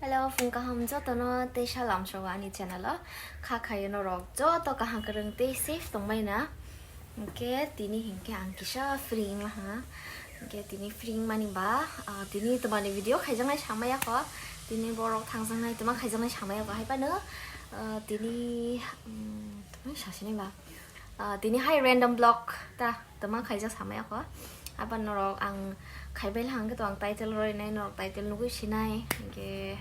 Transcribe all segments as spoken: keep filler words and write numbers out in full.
Hello, phung kaham jotono tei salam sabo ani channel o. Kha khayo norok joto kaham kwrwng tei safe tongbai na. Hwnkhe tini hinkhe ang kisa free wngla ha. Hwnkhe tini free wngmani ba, ah, tini twmani video khaijaknai samaya kho. Tini borok thangjaknai twma khaijaknai samaya kho hai phano, ah, tini, um, twmai sasinai ba. Ah, tini hai random vlog ta. Tama khaijak samaya kho. Aban norok ang khaibai hangke to ang title roi nai, norok title nugui sinai. Hingke,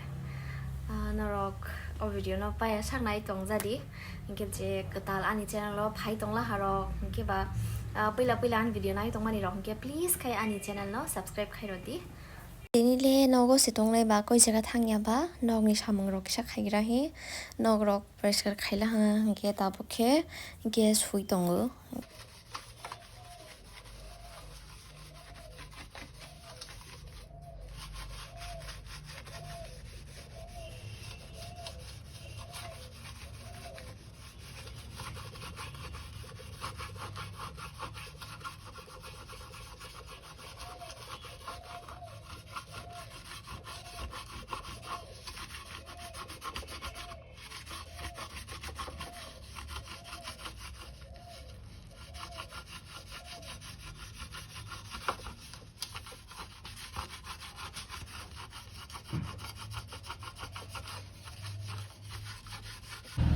ah, norok o video no paya saknai tong jadi. Hingke je kwtal ani channel o phai tongla harok. Hingke ba, ah, puila puila ani video nai tongmani rok. Hingke please khai ani channel no subscribe khai rodi. Tini le nogo se tongnai ba koi jaga thangya ba nokni samung rok kisa khaigra hi. Nok rok poriskar khaila ha. Hingke tabuk khe gas hui tongo.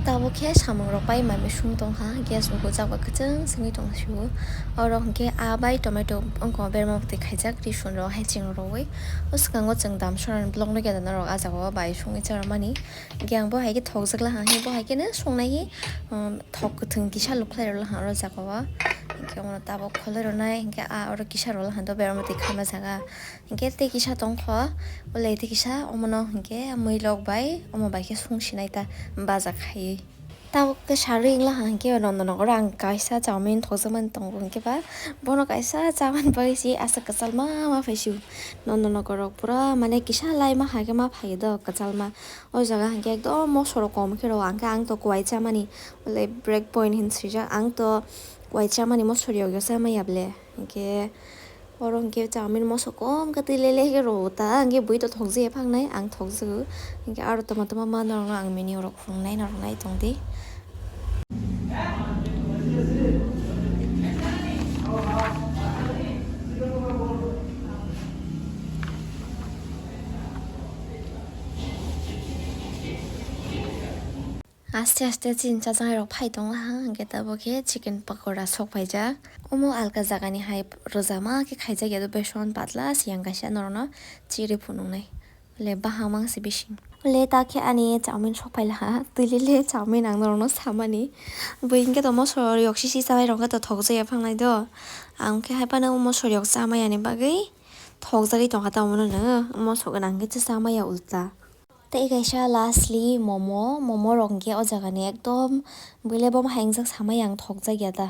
Tabuk khe samung rok pai mai sung tong kha, gas bo hojak bai kwchwng sengwi tong sio. Oro hwnkhe aa bai tomato wngkha berma bwtwi khaijak, risun rok hai chwng rwui. O swkango chwng dam soran block no khe norok ah jagao bai sungwi cha rwmani. Hwnkhe ang bo hai khe thokjak la ha, hwnkhe bo hai kheno sungnai hi, um, thok kwthwng kisa lukhlai rw la ha oro jagao. Hwnkhe omo tabuk kholai rwnai, hwnkhe aa oro kisa rw la ha do berma bwtwi khaima jaga. Hwnkhe tei kisa tongkho, o le tei kisa omono hwnkhe mwilok bai omo bai khe sung sinai ta baja khaiwi. Tabuk khe sarwi wngla hwnkhe Nondonogoro ang kaisa chowmin thokjakmani tongo, hwnkhe ba bono kaisa chamani bagwi se aswk kwchalma ma phai sio. Nondonogoro pura mane kisa laima hai khe ma phai do kwchalma. O jaga hwnkhe ekdom mosorok kom khe rw ang khe ang to kwai chamani, o le break point hin swijak, ang to kwai chamani mosor yog yog chamaya bole. Hwnkhe oro hwnkhe chowmin moso kom khe twi lele khe rw ta, hwnkhe bui to thokjaya phangnai, ang thokjago. Hwnkhe aro tama tama ma norokno ang menu rok phunuknai, norok nai tongdi. Aste aste chini chajaknai rok phai tongla ha, hwnkhe tabuk khe chicken pakora sok paijak. Omo alka jagani hai rwjama khe khaijak ya, beson patla se yang kaisa norokno chiri phunuknai. Le bahang mang se bising. Le ta khe ani chowmin sok paila ha, twi le le chowmin ang norokno samani. Bui hwnkhe to mosor yok sisi chabai rok khe to thokjaya phangnai do. Ang khe hai phano mosor yok chamayani bagwi thokjagwi tongkha ta omono no, mosok gwnang khe cha chamaya ulta. Tei kaisa lastly momo, momo rok hwnkhe o jaga ni ekdom buile bom hai wngjak samai ang thokjak ya ta.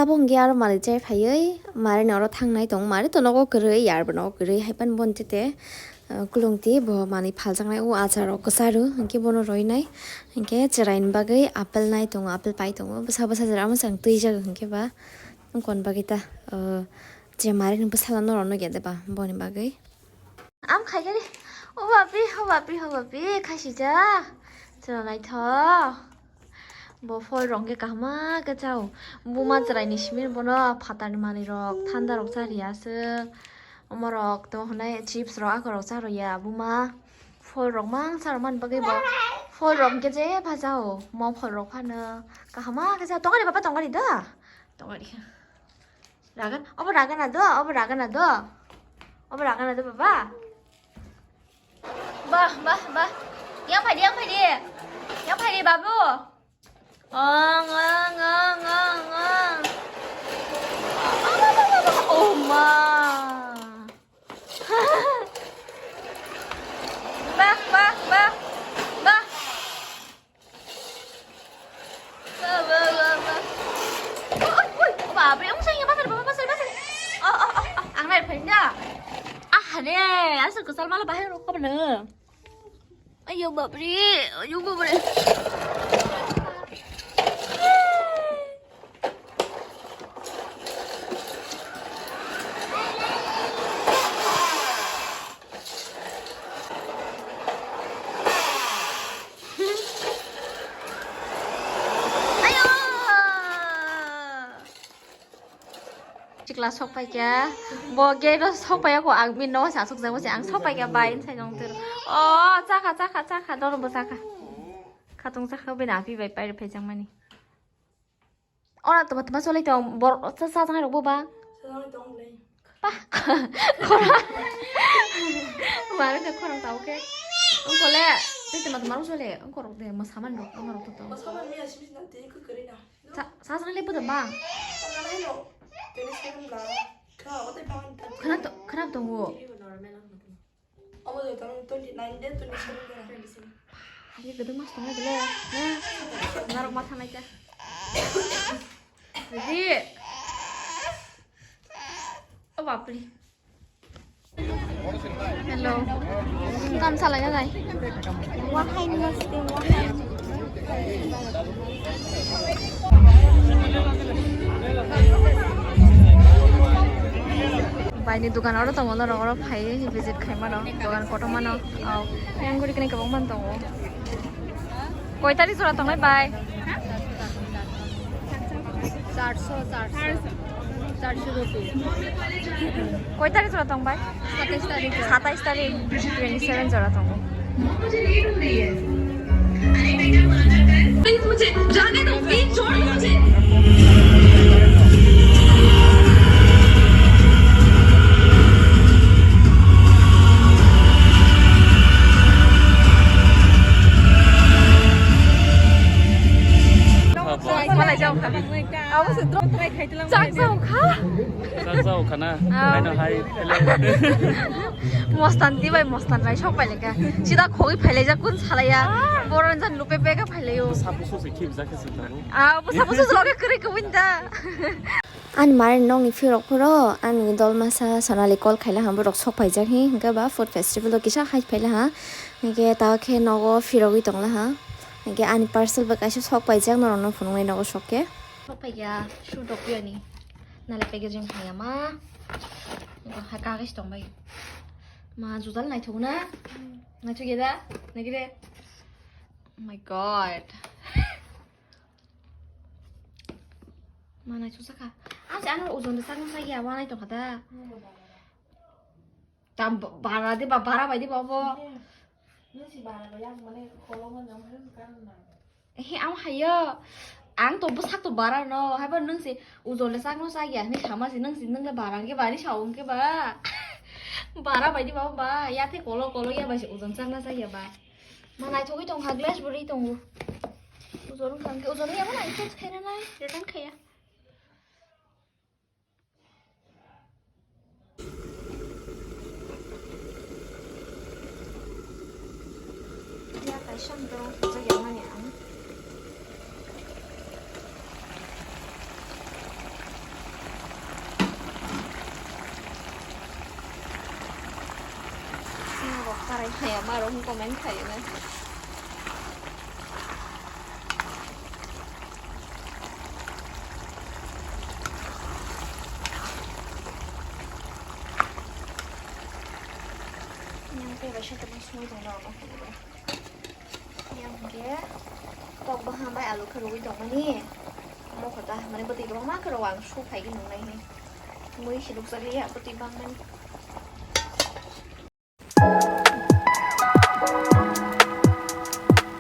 Tabuk hwnkhe aro manwi chai phaiwi, mare ni oro thangnai tong, mare to nogo kwrwi, yar bo nogo kwrwi, hai phano bono tete, ah, kulungti bo manwi phaljaknai, o achar rok kwcharo, hwnkhe bono roinai, hwnkhe chwraini bagwi apple nai tongo, apple pai tongo, bwsa bwsa jora mwchang twijak hwnkhe ba, wngkon bagwi ta, ah, je mare ni bwsala norok nugya de ba, boni bagwi. Am khaikhe, o bapi, o bapi, o bapi, khaisijak, chwla naithok. Bo phol rok khe kaham khe chao. Buma chwrai ni simi bono phatar ni manwi rok, thanda rok cha ri aswk. Omo rok to hwnwi chips rok ako rok cha rw ya buma. Phol rok mang cha rw man bagwi bo phol rok khe je bha chao. Mo phol rok phano kaham khe chao. Tongari baba tongari da. Tongari. Ragan, obo ragan ado, obo ragan ado. Obo ragan ado baba. Bah, bah, bah. Yang phai di, yang phai di. Yang phai di babu. Ong, ong, ong, ong, ong. Oh ma. Bah, bah, bah. Bah. Ba, ba, ba, ba. Oi, oi, oi. O bapre, ang sayang, pasal, pasal, pasal. Oh, oh, oh, oh, ang nai phain da. Ah, hare, asal kesal malah bahaya rokok mana? Ayo, bapre, ayo, bapre. Ayo! Chikla sok pai kya, bo gate o sok pai ko ang min no sa sok jabo se ang sok pai kya bai sai jong ter. O chakha chakha chakha dor bo chakha. Khatung chakha bini api bai pai phai jang mani. Ora toma toma cholai tong bor cha cha jang rok bo ba. Sajagwi tong le. Pa. Khorang. Maro khe khorang tao khe. Ongkole. Tei toma toma rok chole. Ongkorok de mosaman rok toma rok to. Mosaman miya simi sina tei khe kwrwi na. Sa sa jang le bo de ba. Tama nai no. Twenty seven bla. Kha o tei pangan ta. Khana to khana tongo. Omo de tong twenty nine de twenty seven de. Twenty seven. Hai gede mas tong le. Na. Narok ma thanai ta. Ready. O bapri. Hello. Kam salai na nai. Wahai namaste, wahai. Bai ni dukan oro tongo, norok oro phai visit khai mano, dukan kotor mano. Yang guri kene kabang man tongo. Koi tarik jora tongnai bai? Charso, charso. Charso rupees. Koi tarik jora tong bai? Satais tarik. Satais tarik, twenty seven jora tongo. Please, mujhe jaane do, please, chhod do mujhe. Malai jao kha. Abo se drop try khai tilang. Chak jao kha. Chak jao kha na. Ah. Haino hai. Mostan di bai mostan rai sok pai lekha. Sida khogwi phailai jak kun salaya. Boron jan lupe pega phailayo. Sabu sose khib jak khe sita. Ah, bo sabu sose loge kri ko winda. Ani mare nokni phirok phuro ani dolmasa Sonali call khaila ha, borok sok paijak hi, hwnkhe ba food festival o kisa hai phaila ha, hwnkhe ta khe nogo phirogwi tongla ha, hwnkhe ani parcel bo kaisa sok paijak norokno phunuknai nogo sok khe. Sok paikha, shoot rok phiyani, nale packaging khaiya ma, ha kagaj tongbai, ma jujal naithok na, naithok ya da, naikhe de, oh my god. Manai susa kha. Ang se ano ojon de sakno sagia wanai tongkha da. Tam ba-, bara de ba, bara bai de ba bo. Nung si bara bai, ang mane kolom no jam hari karon na. He, ang hayo. Ang to bwsak to bara no. Haiba nung si ojon de sakno sagia ni sama si nung si nung le bara ke ba ni saung ke ba. Bara bai de ba ba. Ya the kolo kolo ya bai si ojon sakna sagia ba. Ma naithogwi tongkha, glass bo ri tongo. Ujor wngkha hwnkhe, ujor wngya phano ang change khaina nai, return khaiya. Ya kaisa hwnkhe rwng phuljak ya mani ang. Norok karai khaya, marok comment khaya na. Yang tei bai sa tongma sumui tong norok no. Yang hwnkhe. Tok baham bai alu khe rwui tongmani. Omo kho ta, mane bwtwi kwbangma khe rw ang su phai khe nungnai he. Mui se nukjakliya bwtwi bangmani.